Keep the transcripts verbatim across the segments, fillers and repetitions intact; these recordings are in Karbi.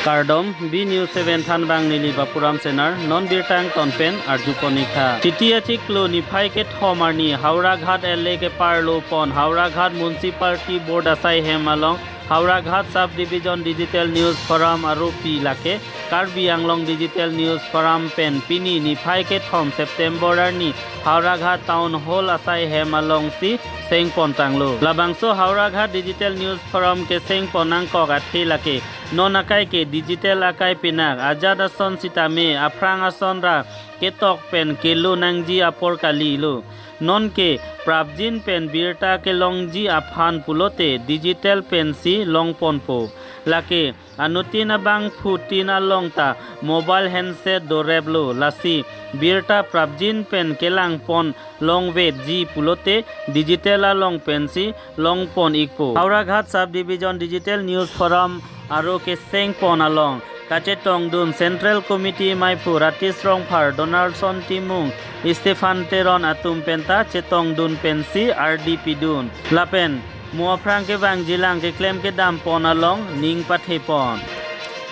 Kardom, B News seven thanbang neli Bapuram Senar, non birta angton pen arjupon ik tha. Chiti achiklo niphai kethom arni Howraghat L A keparlo pon Howraghat Municipality Board asai hem along Howraghat Sub Division Digital News Forum aropi lake Karbi Anglong Digital News Forum pen pini niphai kethom September arni Howraghat Town Hall asai hem alongsi sengpon tanglo. Labangso Howraghat Digital News Forum kesengpon nangkok athe lake non akai ke digital akai pinak ajat ason sitame aphrang ason ra ketok pen kelo nangji apor kalilo. Non ke prapjin pen birta kelongji aphan pulote digital pensi longponpo. Lake anuttin abangphutin along ta mobile handset doreplo, lasi birta prapjin pen kelangpon longvetji pulote digital along pensi longpon ikpo. Howraghat Sub Division Digital News Forum aro kesengpon along kachetongdun Central Committee maiphu Ratis Rongphar, Donaldson Timung, Stephen Teron atum penta chetongdun pensi ardi pidun. Lapen mo aphrang kevangjilang keklem kedampon along ning pathepon.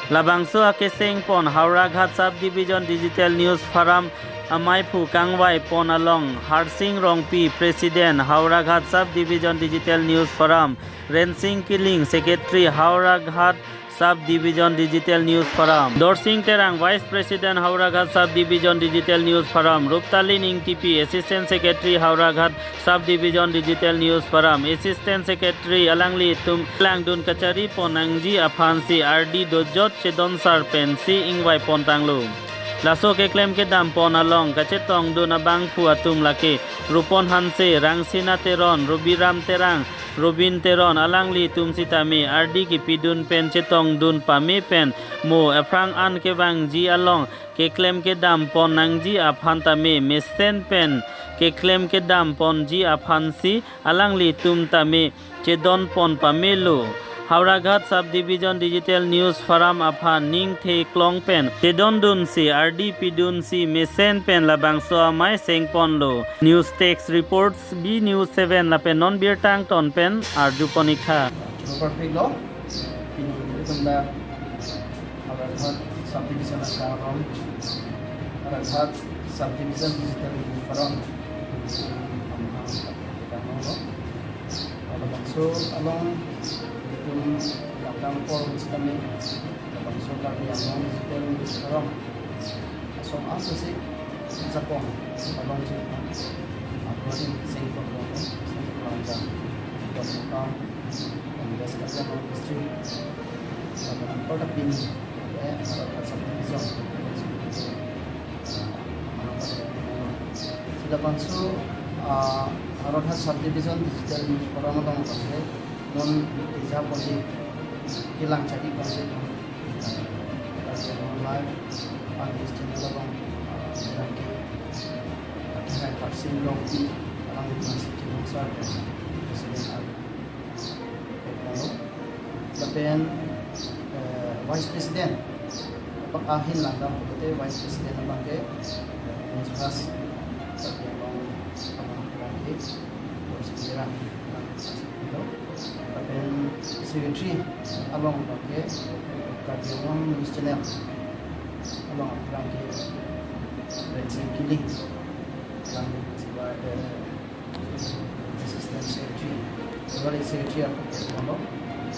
Labangso akesengpon Howraghat Sub Division Digital News Forum amaiphu kangvaipon along Harsing Rongpi, President Howraghat Sub Division Digital News Forum, Rensing Killing, Secretary Howraghat Sub Division Digital News Forum, Dorsing Terang, Vice President Howraghat Sub Division Digital News Forum, Ruptalin Ingtipi, Assistant Secretary Howraghat Sub Division Digital News Forum, Assistant Secretary alangli atum langdun kacharipon nangji aphansi ardi dojot chedonsar pensi ingvaipon tanglo. Laso keklem kedampon along kachetongdun abangphu atum lake Rupon Hanse, Rangsina Teron, Rubiram Terang, Robin Teron alangli atum sitame ardi kipidun pen chetongdun pame pen mo aphrang an kevangji along keklem kedampon nangji aphan tame mesen pen keklem kedamponji aphansi alangli atum tame chedonpon pamelo. Howraghat Sub Division Digital News Forum aphan ningtheklong pen chedondunsi ardi pidunsi mesen pen labangso amei sengponlo. News Desk Reports, B News seven lapen non birta angton pen arjupon ik tha. Property law, pini itum dak Howraghat Subdivision akam, Howraghat Subdivision Digital Forum. Labangso along itum langdam por sitame, labangso Karbi Anglong Digital News Forum asong asosik jakong along si, apor sing pon pon sing pon jam, jam kam, dan West Karbi Anglong District, dan anchor pin, eh, Howraghat Subdivision. Sila bangso, ah, Howraghat Subdivision Digital News Forum along bangso, non tija ponji, kelang chari ponji, Karbi Anglong Live, News Channel along, ah, kelang ke, ah, Harsing Rongpi, alangli nangsi chimong sar, President Lapen, eh, Vice President, apak ahin langdam pulote Vice President abang ke, eh, Mujhas, Karbi Anglong, abang ke, Boris Mira, abang ke, lapen Secretary along abang ke, Karbi Anglong News Channel along abang ke, Rensing Killing, abang ke, eh, Assistant Secretary, Secretary ako, ano,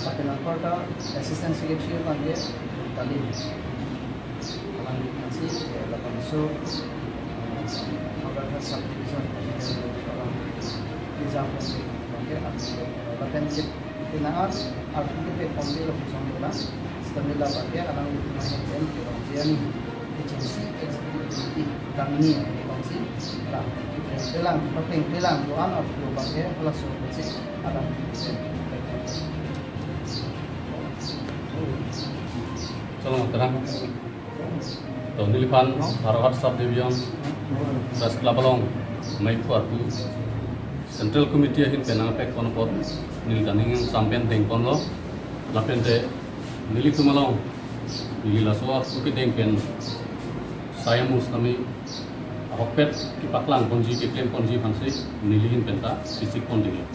lapen anparta Assistant Secretary abang ke Talin. Abang ke nangsi, eh, labangso, eh, Howraghat Subdivision, abang ke, abang ke, lapen ke, pinangar, arpu ke pe konti labangso lang, setelah abang ke, alangli tumai yang pen, abang ke ani, agency, executive committee, kami ni, abang si, lang, kelang, pateng, kelang, doan, arpu abang ke, halaso, abang si, Alam. Salam terang. To neliphan Howraghat Subdivision Press Club along maiphu arpu Central Committee ahin pen nangpek pon apot neli ta ning sampen dengponlo. Lapen te nelitum along neli laso arpu kedeng pen sai amus tame ahokpet kepaklang ponji keklem ponji aphansi neli ahin penta pisik pon dinglo.